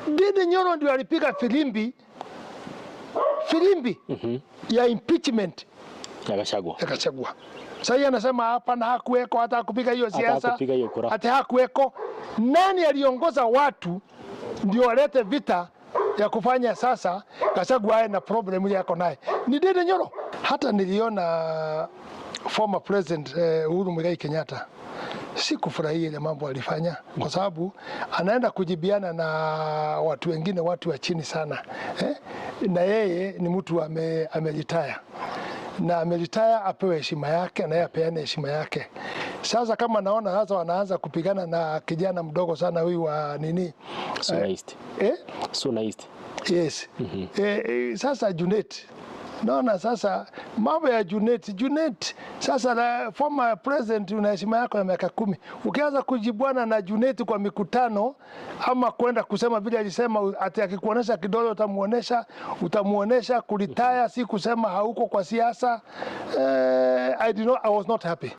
Ndindi Nyoro ndio alipiga filimbi filimbi ya impeachment ya Gachagua. Ya Gachagua. Sasa yeye anasema hapana, hakuweko hata kupiga hiyo Hata siasa, hakupiga hiyo kura. Ati hakuweko. Nani aliongoza watu ndio walete vita ya kufanya sasa Gachagua awe na problem ile yako naye? Ni Ndindi Nyoro. Hata niliona former president Uhuru Muigai Kenyatta, sikufurahia ile mambo alifanya, kwa sababu anaenda kujibiana na watu wengine, watu wa chini sana, eh? Na yeye ni mtu ameretire na ameretire, apewe heshima yake na yeye apeane heshima yake. Sasa kama naona sasa wanaanza kupigana na kijana mdogo sana huyu wa nini? Suna East. Eh? Suna East. Yes. Sasa Junet, naona sasa mambo ya Junet, Junet sasa na former president una heshima yako ya miaka 10. Ukianza kujibwana na Junet kwa mikutano ama kwenda kusema vile alisema ati akikuonesha kidole utamuonesha kuretire, si kusema hauko kwa siasa. I was not happy.